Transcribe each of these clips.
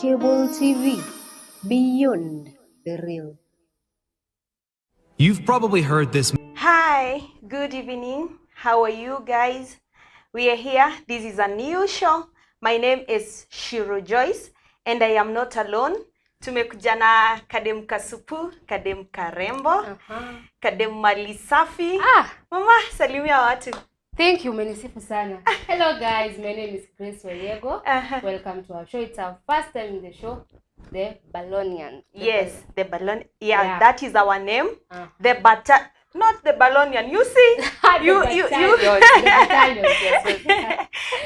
Cable TV, beyond the real. You've probably heard this Hi, good evening. How are you guys? We are here. This is a new show. My name is Shiro Joyce and I am not alone. Tumekuja na Kadem Kasupu, Kadem Karembo, Kadem Mali Safi. Ah, Mama, salimia watu. Thank you, umenisifu sana. Hello guys, my name is Grace Wayego. Welcome to our show. It's our first time in the show, The Ballonian. The Yes, the Ballon. Yeah, Yeah. that is our name. The Bata, not the Ballonian. You see, The you Battalion. The Battalion, yes.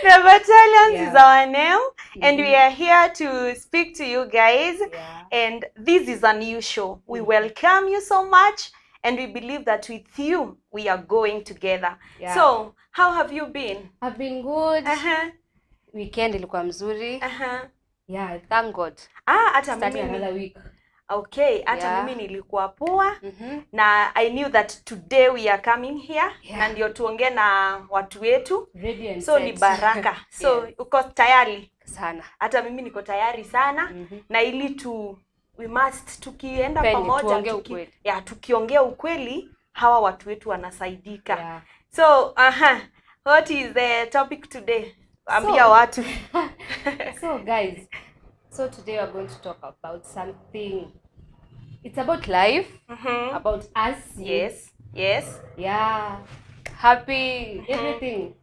The Battalions is our name, and we are here to speak to you guys. And this is a new show. We welcome you so much, and we believe that with you, we are going together. So, how have you been? I've been good. Weekend ilikuwa mzuri. Yeah, thank God. Ah, hata Starting mimi another week. Okay, hata mimi nilikuwa poa. Na I knew that today we are coming here na ndio tuongee na watu wetu. Ready and So set. Ni baraka. So uko tayari? Sana. Hata mimi niko tayari sana. Na ili tu we must tukienda Kweli, pamoja tuongee ukweli. Yeah, tukiongea ukweli hawa watu wetu wanasaidika. So, what is the topic today? Ambia watu. So guys, so today we are going to talk about something. It's about life, about us. Yes. Yeah. Happy, everything.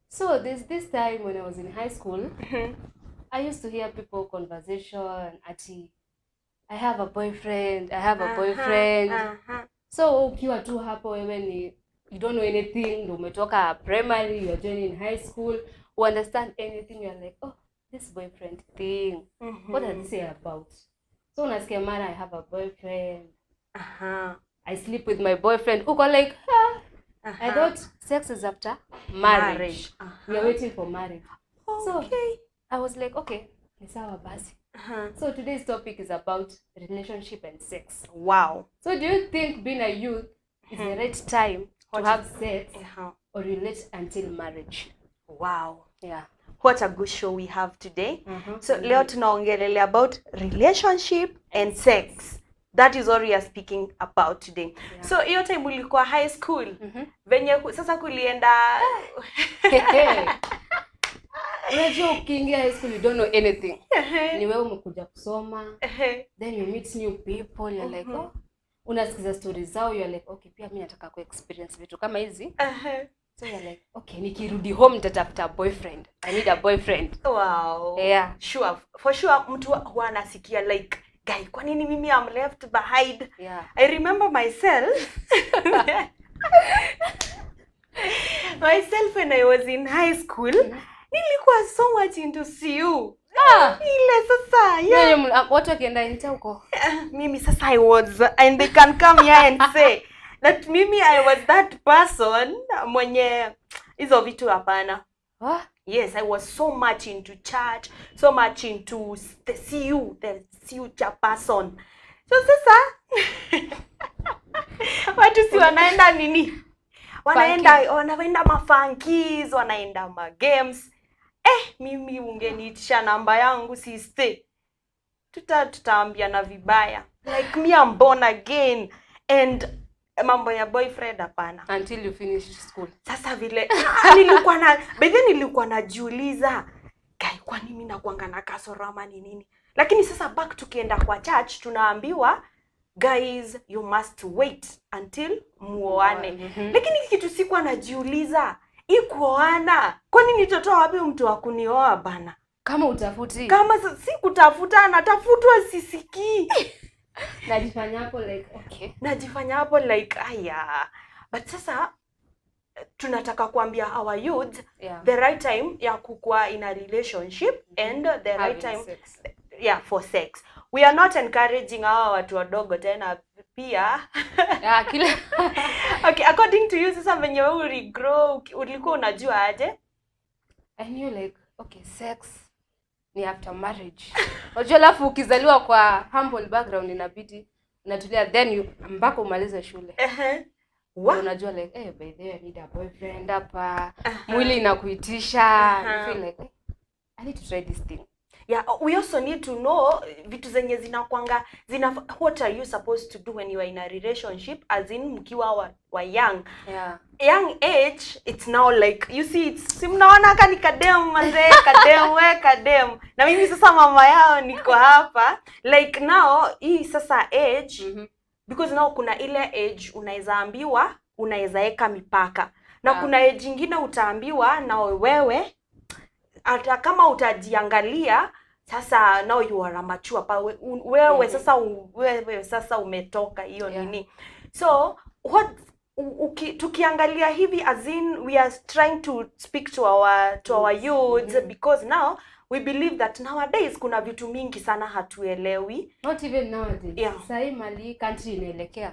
So there's this time when I was in high school, I used to hear people conversation, ati, I have a boyfriend, I have a boyfriend. So ukiwa tu hapo wewe ni you don't know anything, ndio umetoka primary, you are joining high school, you understand anything, you are like, oh, this boyfriend thing. What does this say about? So unasikia mara I have a boyfriend. I sleep with my boyfriend. Uko like, ah, I thought sex is after marriage. Marriage. We are waiting for marriage. So I was like, okay, ni sawa basi. So today's topic is about relationship and sex. Wow. So do you think being a youth is the right time to What have sex or you wait until marriage? Wow. Yeah. What a good show we have today. So leo tunaongelelea about relationship and sex. That is what we are speaking about today. So hiyo time ulikuwa high school. Venye sasa kulienda? Unajua ukiingia high school you don't know anything. Ni wewe umekuja kusoma, then you meet new people, you're like, oh, unasikiza stories zao, you're like, okay, pia mimi nataka ku experience vitu kama hizi. So you're like, okay, nikirudi home nitatafuta boyfriend. I need a boyfriend. Wow. Yeah. Sure. For sure mtu huwa anasikia like, guy, kwa nini mimi am left behind? Yeah. I remember myself when I was in high school, nilikuwa so much into CU. Ah! Ile sasa, yeah. Wewe watu wakienda inter huko. Mimi sasa I was, and they can come here and say that mimi I was that person mwenye hizo vitu hapana. Ah. Yes, I was so much into church, so much into the CU, the CU chairperson. So sasa watu si wanaenda nini? Wanaenda mafunkies, wanaenda ma games. Mimi ungeniitisha namba yangu sister. Tutaambiana vibaya. Like me, I'm born again and mambo ya boyfriend hapana. Until you finish school. Sasa vile nilikuwa na by then nilikuwa najiuliza, kai, kwa nini mimi nakuanga na kasoro ama ni nini? Lakini sasa back tukienda kwa church tunaambiwa, guys, you must wait until muoane. Lakini kitu sikuwa najiuliza, hii kuoana, kwa nini nitatoa wapi mtu wa kunioa bana? Kama utafuti. Kama si kutafuta, natafutwa sisikii. Najifanya hapo like, okay. Najifanya hapo like, aya. But sasa tunataka kuambia our youth the right time ya kukua in a relationship and the right Having time sex. Yeah, for sex. We are not encouraging hawa watu wadogo tena pia. Yeah, kila Okay, according to you sasa venye wewe uligrow, ulikuwa unajua aje? I knew like, okay, sex ni after marriage. Unajua alafu ukizaliwa kwa humble background inabidi unatulia then you mpaka umalize shule. What? Unajua like, hey, by the way, I need a boyfriend hapa. Mwili inakuitisha. You feel like, hey, I need to try this thing. Yeah, we also need to know vitu zenye zinakwanga zina, what are you supposed to do when you are in a relationship, as in mkiwa wa young young age. It's now like, you see, it's, si mnaona ka ni kadem manze, kadem, we kadem, na mimi sasa mama yao niko hapa. Like now hii sasa age, because now kuna ile age unaweza ambiwa unaweza weka mipaka na kuna age ingine utaambiwa na wewe hata kama utajiangalia sasa, now you are a mature pa, wewe sasa wewe sasa umetoka hiyo nini. So what tukiangalia hivi, as in we are trying to speak to our youths, because now we believe that nowadays kuna vitu mingi sana hatuelewi. Not even nowadays. Sahii mali country inaelekea,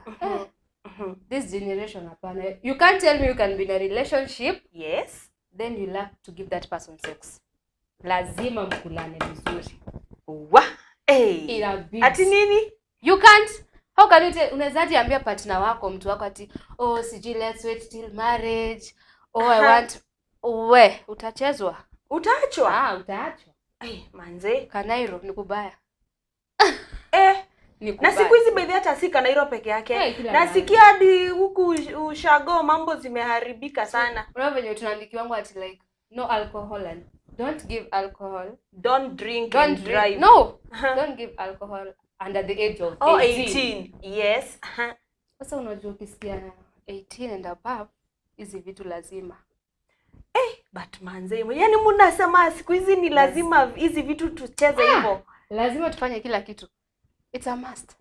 this generation, hapana. You can't tell me you can be in a relationship, then you lack to give that person sex. Lazima mkulane vizuri. Wa hey. Inabidi. Ati nini? You can't, how can you tell, unaweza hadi ambia partner wako, mtu wako, ati oh, sijui, let's wait till marriage, oh, I want, we utachezwa. Utaachwa. Ah, utaachwa. Hey, manze. Kanairo ni kubaya. Ni Na kubaya. siku hizi bedhi hata si Kanairo peke yake. Hey, kila mahali. Nasikia hadi huku ushago mambo zimeharibika sana. Unaona venye tunaandikiwangu ati like no alcohol and don't give alcohol. Don't drink Don't and drink. drive. No, don't give alcohol under the age of Oh, 18. 18. Yes. Sasa unajua ukisikia 18 and above, hizi vitu lazima. But manze, yani mnasema siku hizi ni lazima hizi vitu tucheze hivyo? Lazima tufanye kila kitu, it's a must.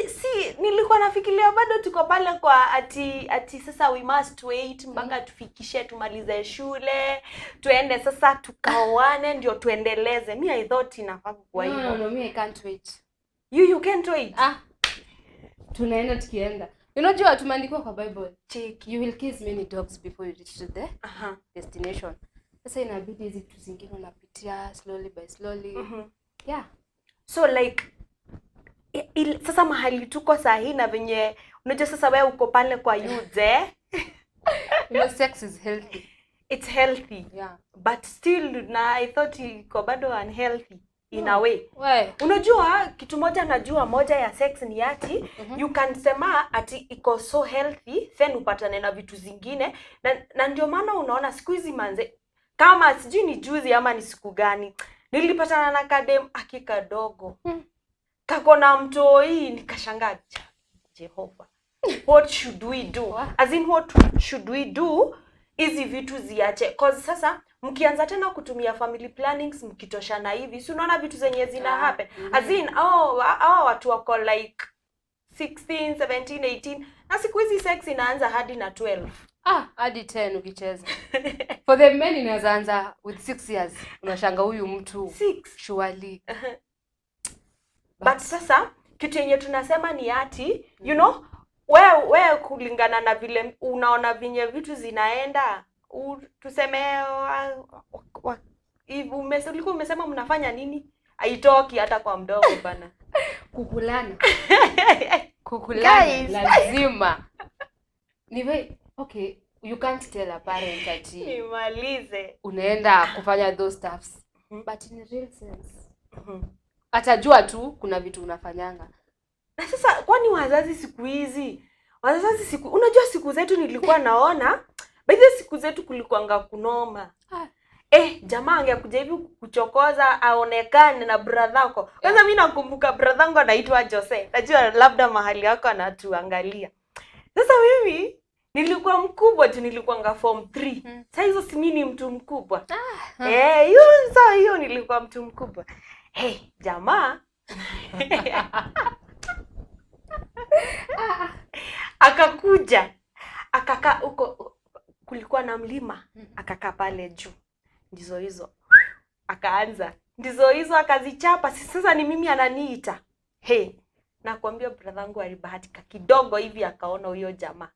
Si nilikuwa nafikiria bado tuko pale kwa ati sasa we must wait mpaka tufikishe, tumalize shule, tuende sasa tukaoane ndio tuendeleze. Mi I thought inafaa kuwa No, hivyo. no, no, me, I can't wait. You can't wait? Ah, tunaenda tukienda. Unajua tumeandikiwa kwa Bible, Cheki. you will kiss many dogs before you reach to the destination. Sasa inabidi hizi vitu zingine unapitia slowly by slowly. Yeah. So like sasa mahali tuko sahii na venye unajua sasa wewe uko pale kwa youths, eh? You know, sex is healthy. It's healthy. Yeah. But still na I thought iko bado unhealthy in a way. We. Unajua kitu moja najua moja ya sex ni ati you can sema ati iko so healthy, then upatane na vitu zingine, na ndio maana unaona siku hizi manze, kama sijui ni juzi ama ni siku gani, nilipatana na kadem aki kadogo kako na mtoi, nikashangaa, Jehova, what should we do? Wa- As in, what should we do hizi vitu ziache? 'Cause sasa mkianza tena kutumia family plannings mkitoshana hivi, si unaona vitu zenye zina happen? As in hao watu wako like 16, 17, 18, na siku hizi sex inaanza hadi na 12. Ah, hadi 10 ukicheza. For the men inaweza anza with 6 years. Unashanga huyu mtu 6. Surely. But sasa kitu yenye tunasema ni ati, you know, wewe kulingana na vile unaona venye vitu zinaenda, tuseme ulikuwa umesema mnafanya nini? Haitoki hata kwa mdomo bana. Kukulana. Kukulana Guys. lazima. Ni ve okay, you can't tell a parent ati Nimalize. Unaenda kufanya those stuffs. But in real sense, atajua tu kuna vitu unafanyanga. Na sasa kwani wazazi siku hizi, wazazi siku, unajua siku zetu nilikuwa naona, by the way, siku zetu kulikuanga kunoma. Ah. Eh, jamaa angekuja hivi kuchokoza aonekane na brother-ako. Kwanza mi nakumbuka brother-angu anaitwa Jose, najua labda mahali yako anatuangalia sasa. Mimi nilikuwa mkubwa tu, nilikuwanga form 3. Saa hizo si mi ni mtu mkubwa? Eh, hiyo saa hiyo nilikuwa mtu mkubwa. Hey, jamaa akakuja akakaa huko, kulikuwa na mlima, akakaa pale juu, ndizo hizo akaanza, ndizo hizo akazichapa. Sasa ni mimi ananiita. Hey, nakwambia brother-angu alibahatika kidogo hivi akaona huyo jamaa.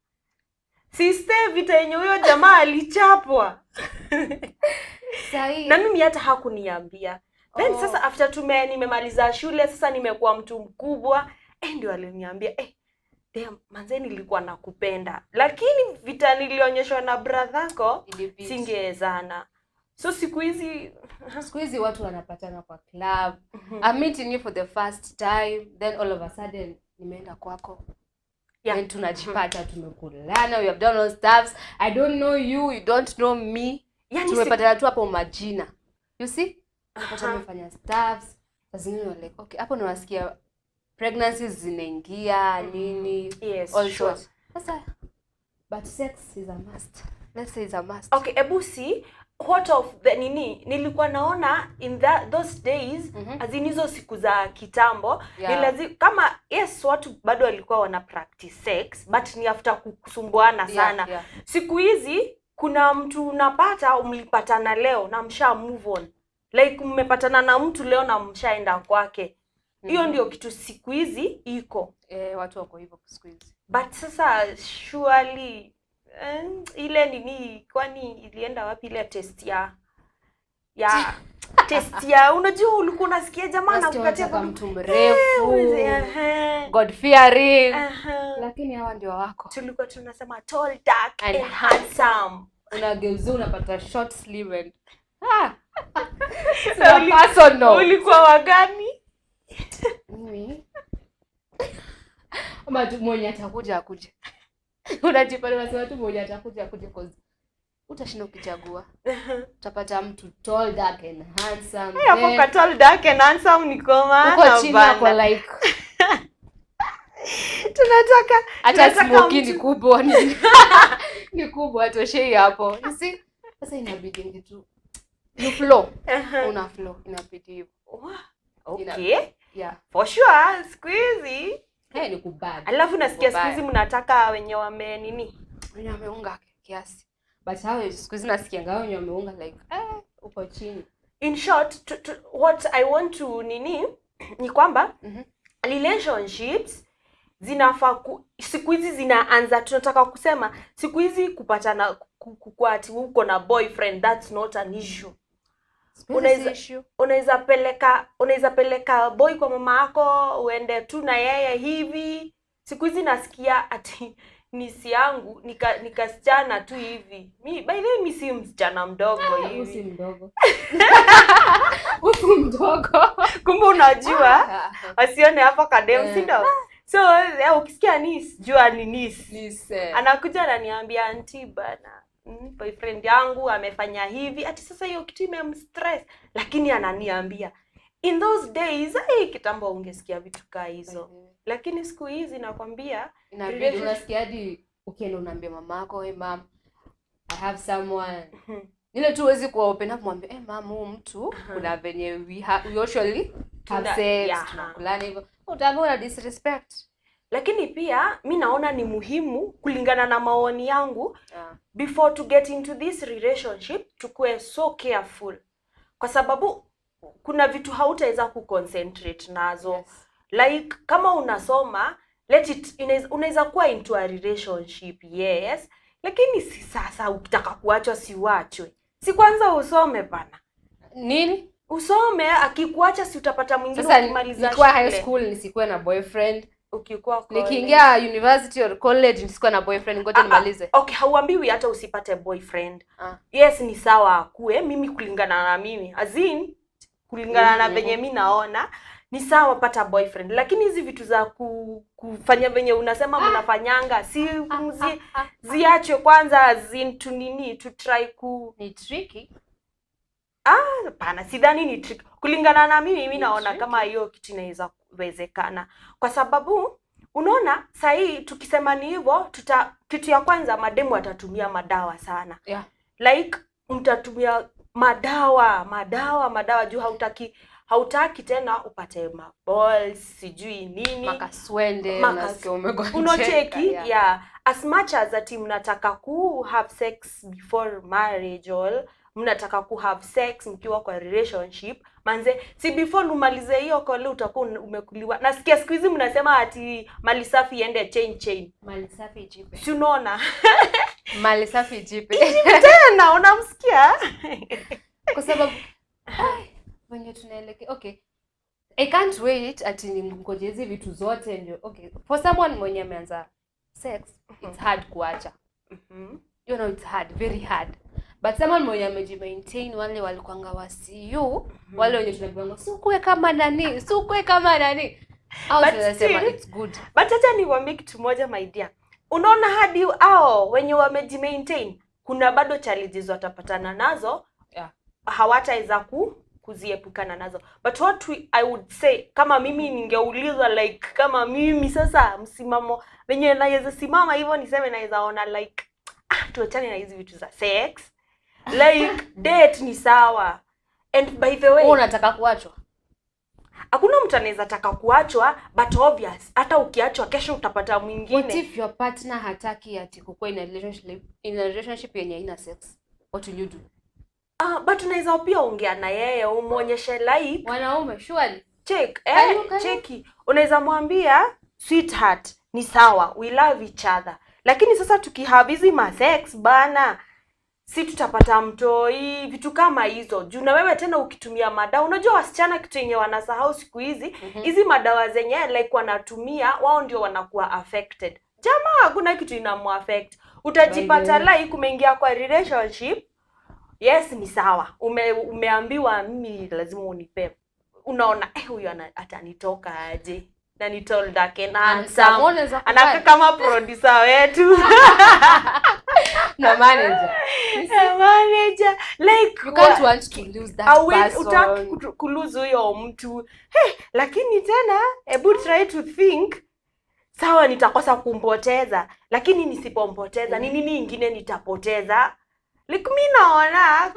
Sister, vita yenye huyo jamaa alichapwa. Sahi. Na mimi hata hakuniambia. Then sasa after nimemaliza shule, sasa nimekuwa mtu mkubwa, ndio aliniambia, "Eh, damn, manze nilikuwa nakupenda, lakini vita nilionyeshwa na brother-ako Ilibidi. singewezana." So siku hizi Siku hizi watu wanapatana kwa club. I'm meeting you for the first time, then all of a sudden nimeenda kwako. Then tunajipata tumekulana, we have done all stuffs. I don't know you, you don't know me. Yani Tumepatana tu hapo majina. You see? Unapata umefanya stuffs. Saa zingine you're like, okay, hapo unasikia pregnancies zinaingia nini. Yes, all sure. sorts. Sasa, but sex is a must. Let's say it's a must. Okay, ebu see what of the nini nilikuwa naona in that, those days, as in hizo siku za kitambo, ni kama yes, watu bado walikuwa wana practice sex, but ni after kusumbuana sana. Siku hizi kuna mtu unapata mlipatana leo na msha move on, like mmepatana na mtu leo na mshaenda kwake. Hiyo ndio kitu siku hizi iko. Eh, watu wako hivyo siku hizi. But sasa surely, ile nini, kwani ilienda wapi ile test ya unajua ulikuwa unasikia jamaa Unasikia anakukatia wanataka mtu mrefu, ehe, God fearing. Ehe. Lakini hawa ndio wako. Tulikuwa tunasema tall, dark And and handsome. Unageuza unapata short sleeve and ah. It's a personal. Ulikuwa wagani? Mimi ama tu mwenye atakuja akuje. Unajipata unasema tu mwenye atakuja akuje, cause utashinda ukichagua. Utapata mtu tall, dark and handsome. Hapo Then kwa tall, dark and handsome ni koma uko chini ako like tunataka hata tunataka smoky ni kubwa, ni kubwa, atoshei hapo. You see? Sasa inabidi tu you flow. Una flow, inabidi hivyo. Okay. Yeah. For sure siku hizi Hey, ni kubad. alafu nasikia siku Kubaya. hizi mnataka wenye wame nini. Wenye wameunga kiasi. But hao siku hizi nasikianga hao wenye wameunga like uko chini. In short, what I want to nini ni kwamba relationships zinafaa siku hizi zinaanza, tunataka kusema siku hizi kupatana kwa ati uko na boyfriend, that's not an issue. Siku hizi si issue. Unaweza peleka boy kwa mama yako, uende tu na yeye hivi. Siku hizi nasikia ati niece yangu nikasichana tu hivi. Mi by the way, mi si msichana mdogo Usi hivi. Mdogo. Usi mdogo. Kumbe unajua Ah, wasione hapa kadem, si Eh. ndo? So ukisikia niece, jua ni niece. Niece. Anakuja ananiambia, "Auntie bana, boyfriend yangu amefanya hivi." Ati sasa hiyo kitu imemstress, lakini ananiambia in those days, hey, kitambo ungesikia vitu kaa hizo, lakini siku hizi nakwambia Inabidi unasikia hadi ukienda unaambia mamako, "Hey mom, I have someone." Ile tu huwezi kuwa open up mwambie, "Hey mom, huyu mtu kuna venye we usually have sex, tunakulana hivyo." Utaambiwa una disrespect. Lakini pia mi naona ni muhimu, kulingana na maoni yangu, before to get into this relationship tukue so careful, kwa sababu kuna vitu hautaweza kuconcentrate nazo. Like kama unasoma, let it unaweza kuwa into a relationship, yes, lakini si sasa ukitaka kuachwa si uachwe, si kwanza usome bana? Nini? Usome, akikuacha si utapata mwingine Sasa ukimaliza nikiwa high shule. School nisikuwe na boyfriend? Ukikuwa college. Nikiingia university or college nisikuwe na boyfriend, ngoja Ah, ah, nimalize? okay, hauambiwi hata usipate boyfriend. Yes, ni sawa akue. Mimi kulingana na mimi, as in kulingana na venye mi naona, ni sawa pata boyfriend, lakini hizi vitu za kufanya venye unasema mnafanyanga, si ziachwe kwanza, as in to nini, to try ku Ni tricky. Hapana, sidhani ni trick. Kulingana na mimi, mi Ni naona tricky. kama hiyo kitu inaweza kuwezekana, kwa sababu unaona sahii tukisema ni hivyo, tuta kitu ya kwanza mademu watatumia madawa sana. Like mtatumia madawa, madawa, madawa, juu hautaki tena upate maballs, sijui nini. Makaswende, unasikia umegonjeka. Unocheki? Yeah. Yeah, as much as ati mnataka ku have sex before marriage or mnataka ku have sex mkiwa kwa relationship, manze si before umalize hiyo kole utakuwa umekuliwa. Nasikia siku hizi mnasema ati mali safi iende chain chain. Mali safi ijipe. Si unaona? Mali safi ijipe. Tena unamsikia. Kwa sababu ai, wenye tunaelekea, okay, I can't wait ati ningoje hizi vitu zote ndio. Okay, for someone mwenye ameanza sex, it's hard kuacha. You know, it's hard, very hard. But someone mwenye amejimaintain, wale walikuanga wa CU, wale wenye tunaambiwanga si ukuwe kama nani, si ukuwe kama nani. Au But tunasema still- it's good. But acha niwaambie kitu moja, my dear. Unaona hadi hao wenye wamejimaintain, kuna bado challenges watapatana nazo. Hawataweza kuziepukana nazo. But what I would say, kama mimi ningeulizwa, like kama mimi sasa msimamo venye naweza simama hivyo niseme naweza ona like, ah, tuachane na hizi vitu za sex, like date ni sawa. And by the way, Wewe unataka kuachwa? Hakuna mtu anaweza taka kuachwa, but obvious hata ukiachwa kesho utapata mwingine. What if your partner hataki ati kukuwa in a relationship yenye haina sex? What will you do? Ah, but unaweza pia ongea na yeye umwonyeshe like, Wanaume, surely. Check, Can you- can you? cheki, unaweza mwambia, "Sweetheart, ni sawa, we love each other, lakini sasa tukihave hizi masex bana, si tutapata mtoi?" Vitu kama hizo. Juu na wewe tena ukitumia madawa, unajua wasichana kitu yenye wanasahau siku hizi, hizi madawa zenye like wanatumia, wao ndio wanakuwa affected. Jamaa hakuna kitu inamuaffect. Utajipata By the like umeingia kwa relationship, yes, ni sawa, umeambiwa mimi lazima unipe, unaona, eh, huyu atanitoka aje na ni tall, dark and handsome, Unaweza anakaa kubali. kama producer wetu Na manager. Manager, like You can't want to lose that person. Utaki kulose huyo mtu, hey, lakini tena hebu try to think, sawa, nitakosa kumpoteza, lakini nisipompoteza ni nini ingine nitapoteza? Like mi naona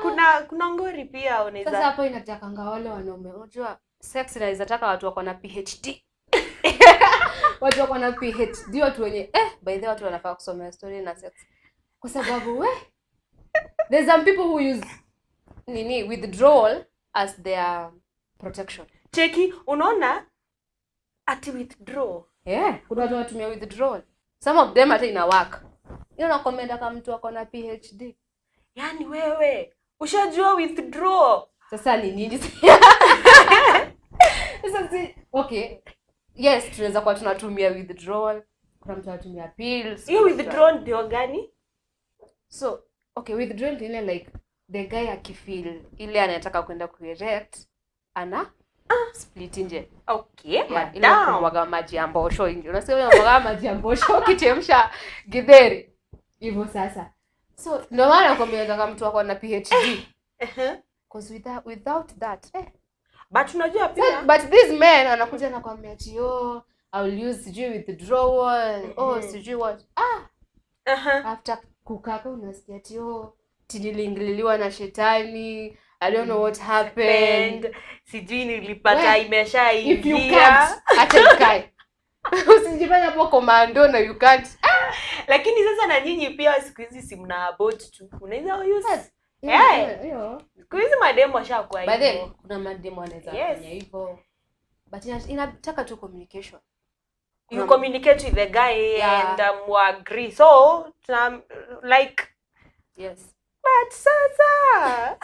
kuna ngori pia Sasa unaweza hapo inatakanga wale wanaume. Unajua sex inaweza taka watu wako na PhD. Watu wako na PhD, watu wenye, by the way, watu wanafaa kusomea story na sex. Kwa sababu we, there's some people who use nini, withdrawal as their protection. Cheki, unaona ati withdraw? Yeah, kuna watu wanatumia withdrawal. Some of them hata ina work. Hiyo nakomenda kama mtu ako na PhD. Yaani wewe ushajua withdraw? Sasa ni nini? Sasa si okay. Yes, tunaweza kuwa tunatumia withdrawal. Kuna mtu anatumia pills. Hiyo kuna mtu withdraw ndio gani? So, okay, withdrawal ni ile like the guy akifeel ile anataka kwenda kuerect, ana split nje. Okay. Yeah, ile Madam. kumwaga maji ya mbosho nje. Unasikia vile unamwaga maji ya mbosho ukichemsha githeri. Hivyo sasa. So, ndio maana nakwambia nataka mtu ako na PhD. Cause without that, But unajua pia but this man anakuja na kwambia ati, "Oh, I will use sijui withdrawal, oh, sijui what." Ah, after kukaka unasikia ati, "Oh, ati niliingililiwa na shetani. I don't know what happened." And sijui nilipata We, if you imeshaingia. can't, acha ikae. Usijifanye hapo komando na you can't. Lakini sasa na nyinyi pia siku hizi si mna abort tu, unaweza use. Yeah, hiyo. Siku hizi mademu washakuwa By then, hivyo. kuna mademu wanaweza fanya hivyo. But inataka tu communication. You communicate with the guy and agree, so like but sasa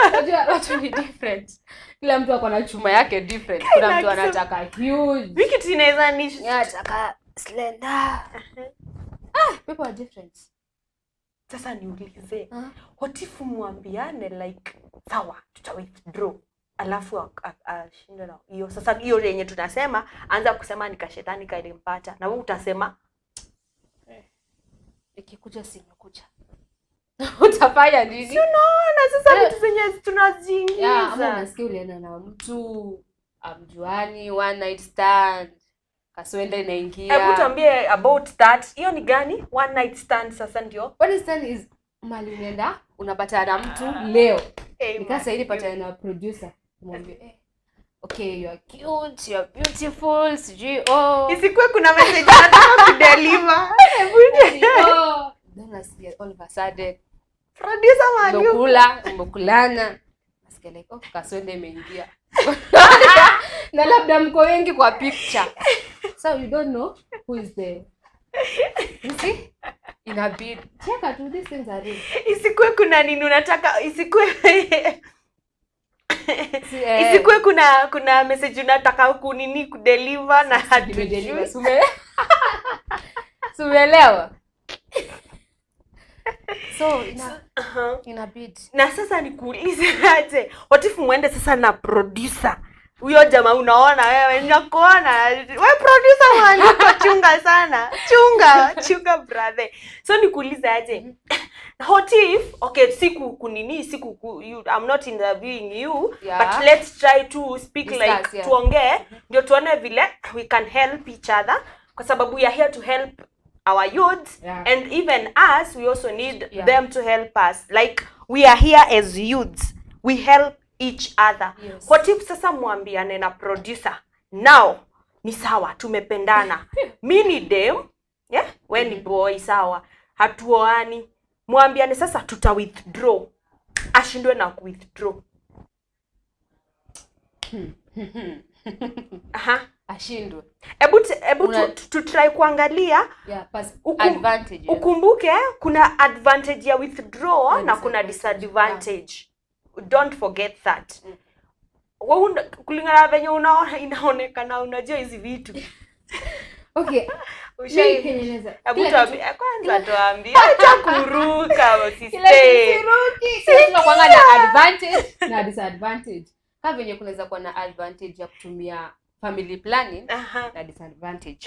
Unajua watu ni different. Kila mtu ako na chuma yake different. Kuna mtu anataka huge. Wiki tunaweza ni Mwingine anataka slender. Ah, people are different. Sasa niulize, Ah. what if mwambiane like, sawa, tuta withdraw, alafu ashindwe na hiyo, sasa hiyo yenye tunasema, anza kusema ni kashetani kalimpata, na wewe utasema? Ikikuja si imekuja. Utafanya nini? Si unaona sasa vitu zenye Yeah, ama tunaziingiza. unasikia ulienda na mtu amjuani, one night stand, kaswende inaingia. Hebu tuambie about that. Hiyo ni gani, one night stand sasa ndio? One night stand is mali unaenda unapatana na mtu leo. Hey, Nikaa sahii nipatane na producer. Mwambie, "Eh, okay, you are cute, you are beautiful, sijui, oh." Isikuwe kuna message nataka kudeliver. Oh. Then nasikia all of a sudden Producer Maliu. umekula, umekulana. Nasikia like, oh, kaswende imeingia. Na labda mko wengi kwa picture. So you don't know who is the, you see? Inabidi. Cheka tu, these things are real. Isikuwe kuna nini unataka, isikuwe Si, eh, isikuwe kuna message unataka kunini, kudeliver, na nimedeliver. hatujui. Si umeelewa? So inabidi. Na sasa nikuulize aje, what if muende sasa na producer huyo jamaa? Unaona wewe, nakuona we producer mwaniko, chunga sana, chunga chunga brother. So nikuulize aje, what if, okay, siku kunini, siku you, I'm not interviewing you, but let's try to speak, Discuss, like yeah. tuongee ndio tuone vile we can help each other, kwa sababu we are here to help our youths and even us, we also need them to help us. Like, we are here as youths, we help each other. What if sasa mwambiane na producer, now ni sawa, tumependana, mi ni dem, yeah? We ni boy, sawa, hatuoani, mwambiane sasa tuta withdraw, ashindwe na kuwithdraw. Aha. Ashindwe. Hebu tu try kuangalia. Yeah, advantages. Ukumbuke kuna advantage ya withdraw na kuna disadvantage. Disadvantage. Don't forget that. Kulingana na venye unaona, inaonekana unajua hizi vitu. Okay. Mimi kenye Hebu kila kwanza tuambie, acha kuruka kila sister. kitu siruki. Kila kitu inakuanga na advantage na disadvantage. Kama venye kunaweza kuwa na advantage ya kutumia family planning na disadvantage.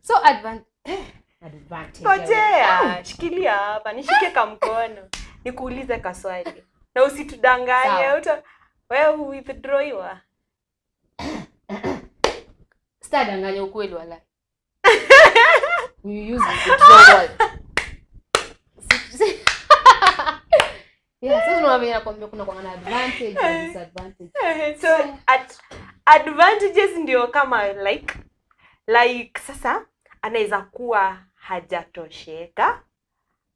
So advantage. Ngojea, shikilia hapa, nishike kamkono. Nikuulize kaswali. Na usitudanganye, Sawa. Wewe withdrawiwa. Sitadanganya, ukweli wala. We use withdrawal. Yeah, sasa unaona venye nakwambia kuna kuanga na advantage na disadvantage. So advantages ndio kama like sasa anaweza kuwa hajatosheka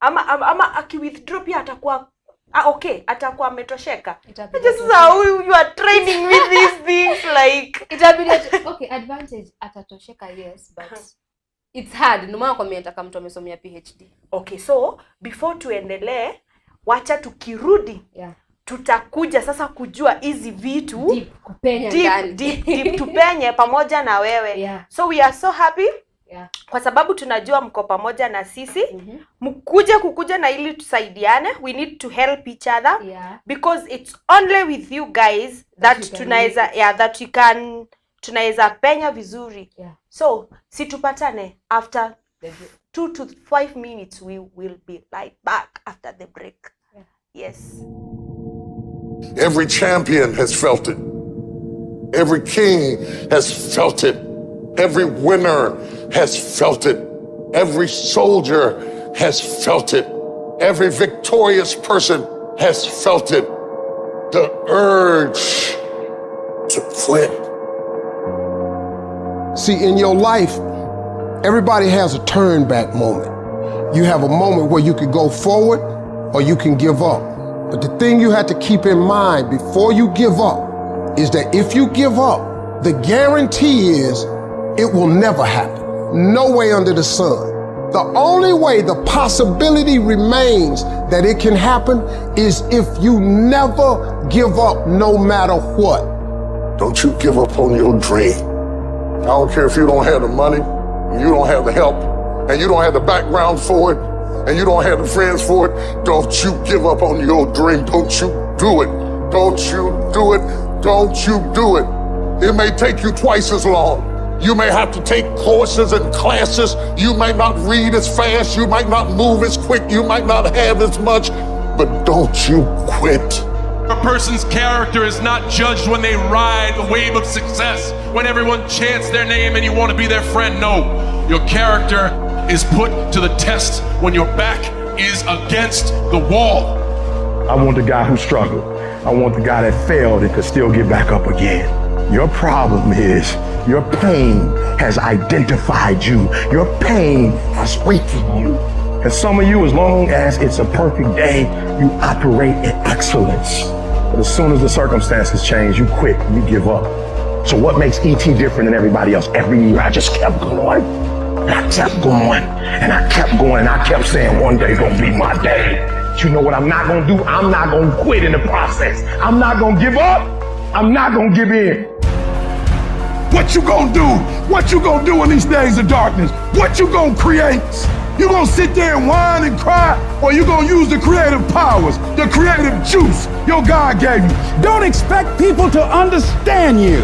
ama akiwithdraw pia atakuwa, ah, okay, atakuwa ametosheka. Itabidi Acha sasa huyu, you are training me these things like itabidi okay, advantage atatosheka, yes, but it's hard. Ndio maana kwambia nataka mtu amesomea PhD. Okay, so before tuendelee, wacha tukirudi tutakuja sasa kujua hizi vitu Deep, kupenya deep, ndani. Deep, deep, tupenye pamoja na wewe. So we are so happy kwa sababu tunajua mko pamoja na sisi. Mkuje kukuja na ili tusaidiane, we need to help each other because it's only with you guys that you can tunaweza make it. Yeah, that we can, tunaweza penya vizuri. So situpatane after 2 to 5 minutes. We will be right back after the break. Yes. Every champion has felt it. Every king has felt it. Every winner has felt it. Every soldier has felt it. Every victorious person has felt it. The urge to quit. See, in your life, everybody has a turn back moment. You have a moment where you can go forward or you can give up. But the thing you have to keep in mind before you give up is that if you give up, the guarantee is it will never happen. No way under the sun. The only way the possibility remains that it can happen is if you never give up, no matter what. Don't you give up on your dream. I don't care if you don't have the money, and you don't have the help, and you don't have the background for it, and you don't have the friends for it. Don't you give up on your dream. Don't you do it. Don't you do it. Don't you do it. It may take you twice as long. You may have to take courses and classes. You might not read as fast. You might not move as quick. You might not have as much, but don't you quit. A person's character is not judged when they ride the wave of success, when everyone chants their name and you want to be their friend. No, your character is put to the test when your back is against the wall. I want the guy who struggled. I want the guy that failed and could still get back up again. Your problem is your pain has identified you. Your pain has weakened you. And some of you, as long as it's a perfect day, you operate in excellence. But as soon as the circumstances change, you quit, you give up. So what makes ET different than everybody else? Every year I just kept going. And I kept going. And I kept going. And I kept saying, one day gonna be my day. But you know what I'm not gonna do? I'm not gonna quit in the process. I'm not gonna give up. I'm not gonna give in. What you gonna do? What you gonna do in these days of darkness? What you gonna create? You gonna sit there and whine and cry, or you gonna use the creative powers, the creative juice your God gave you? Don't expect people to understand you.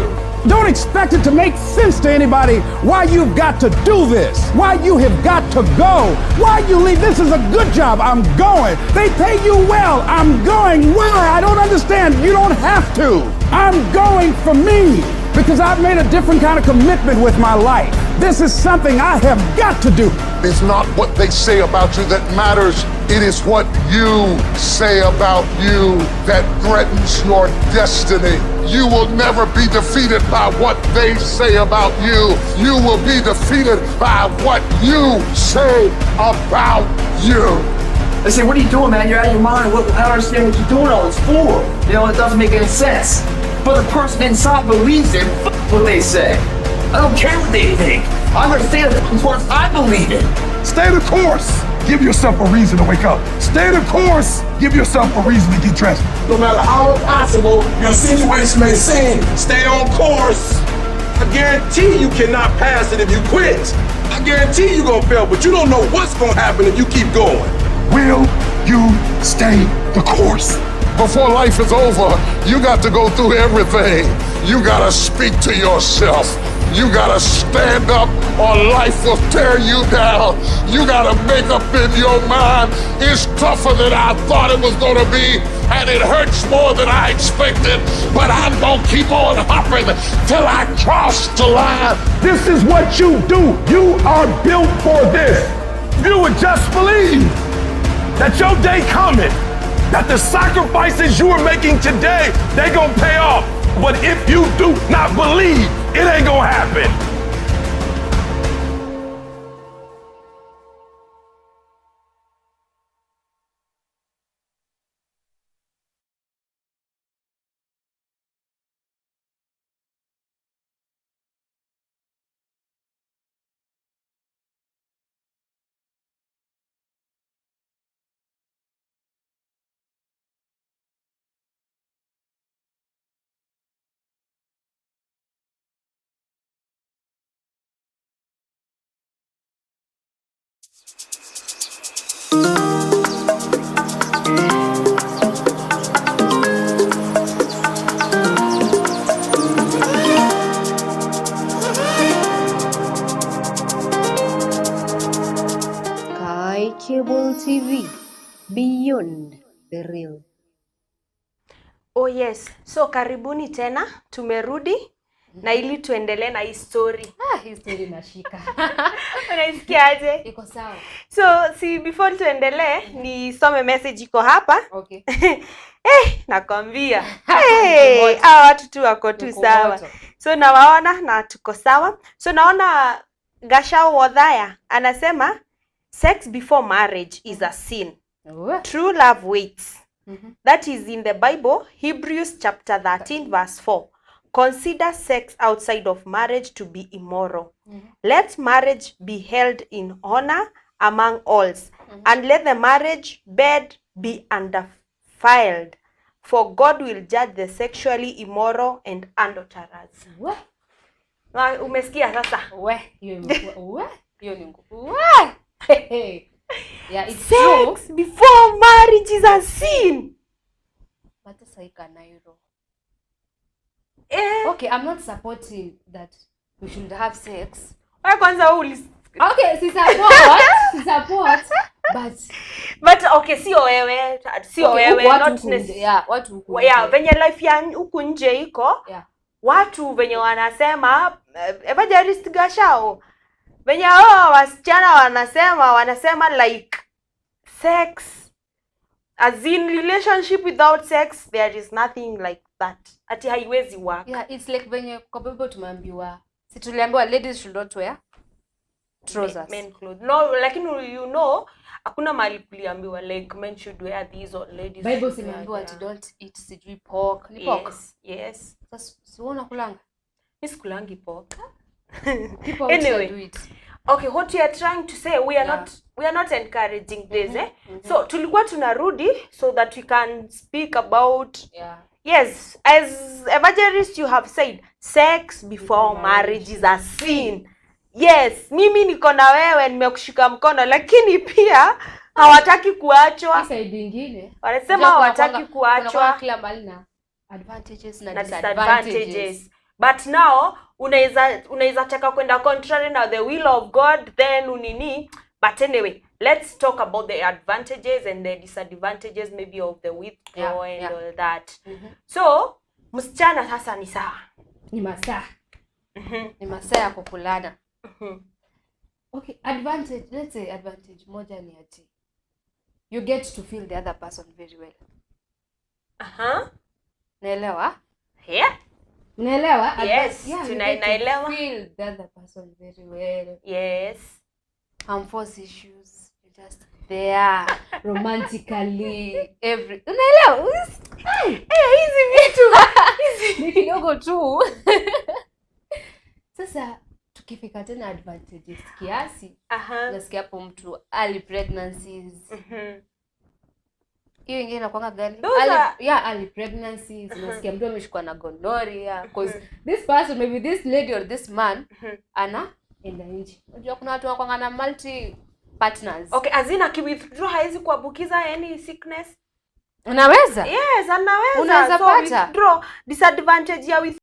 Don't expect it to make sense to anybody why you've got to do this, why you have got to go, why you leave. This is a good job. I'm going. They pay you well. I'm going. Why? I don't understand. You don't have to. I'm going for me because I've made a different kind of commitment with my life. This is something I have got to do. It's not what they say about you that matters. It is what you say about you that threatens your destiny. You will never be defeated by what they say about you. You will be defeated by what you say about you. They say, what are you doing, man? You're out of your mind. What, I don't understand what you're doing all this for. You know, it doesn't make any sense. But the person inside believes it. F what they say. I don't care what they think. I'm gonna stay the course I believe in. Stay the course. Give yourself a reason to wake up. Stay the course. Give yourself a reason to get dressed. No matter how impossible your situation may seem, stay on course. I guarantee you cannot pass it if you quit. I guarantee you're gonna fail, but you don't know what's gonna happen if you keep going. Will you stay the course? Before life is over, you got to go through everything. You got to speak to yourself. You got to stand up or life will tear you down. You got to make up in your mind. It's tougher than I thought it was going to be, and it hurts more than I expected, but I'm going to keep on hopping till I cross the line. This is what you do. You are built for this. If you would just believe that your day coming, that the sacrifices you are making today, they gonna pay off. But if you do not believe, it ain't gonna happen. Sky Cable TV, beyond the real. Oh yes, so karibuni tena, tumerudi na ili tuendelee na hii story. Ah, hii story inashika. Unaisikiaje? Iko sawa. So si before tuendelee, nisome message iko hapa. Okay. Nakwambia. Hey, hawa watu tu wako tu Tuko sawa. moto. So nawaona na tuko sawa. So naona Gashao Wodhaya anasema sex before marriage is a sin. Uwe. True love waits. That is in the Bible, Hebrews chapter 13 verse 4. Consider sex outside of marriage to be immoral. Let marriage be held in honor among all, and let the marriage bed be undefiled, for God will judge the sexually immoral and adulterers. Uwe. Na umesikia sasa? Uwe, hiyo imekuwa uwe, hiyo ni ngumu. Uwe. Hey. Yeah, it's true. Sex before marriage is a sin. But sasa ika Nairo. Eh, Okay, I'm not supporting that we should have sex. wewe kwanza wewe Okay, si support, si support, but but okay, sio wewe, sio okay, wewe, huku watu not huku nje, yeah, watu huku yeah, nje. venye life ya huku nje iko Yeah. watu venye wanasema Evangelist Gashao venye hao wasichana wanasema like sex as in relationship without sex there is nothing like that, ati haiwezi work. Yeah, it's like venye kwa Bible tumeambiwa, si tuliambiwa ladies should not wear trousers. Men clothes. No, lakini you know hakuna mahali kuliambiwa like men should wear these or ladies Bible should wear zimeambiwa ati that. don't eat sijui pork. Ni pork. Yes, yes. Sasa si wewe unakulanga? Mi sikulangi pork. People out here Anyway. do it. Okay, what we are trying to say, we are Yeah. not we are not encouraging this, eh? So tulikuwa tunarudi so that we can speak about Yeah. yes, as evangelist you have said, sex before marriage is a sin. Yes, mimi niko na wewe, nimekushika mkono, lakini pia hawataki kuachwa. Hii side ingine Wanasema unajua hawataki kunakuanga kuachwa kila mahali na advantages na na disadvantages. disadvantages, but now unaweza taka kwenda contrary na the will of God, then unini. But anyway, let's talk about the advantages and the disadvantages maybe of the withdrawal and all that. So msichana sasa ni sawa. Ni masaa, ni masaa ya kukulana. Okay, advantage, let's say advantage moja ni ati you get to feel the other person very well. Naelewa? Yeah. Unaelewa? Yes, Yeah, you get to naelewa. feel the other person very well. Force issues, you're just there romantically every, unaelewa? Eh, hizi vitu. Ni kidogo tu. Sasa tukifika tena advantages kiasi, nasikia hapo mtu early pregnancies. Hiyo ingine inakuanga gani? Those Yeah, early pregnancies. Unasikia mtu ameshikwa na gonorrhea because this person, maybe this lady or this man, ana enda nje. Unajua kuna watu wakwanga na multi partners. Okay, azina akiwithdraw haezi kuambukiza any sickness? Unaweza? Yes, anaweza. Unaweza So pata. withdraw, disadvantage ya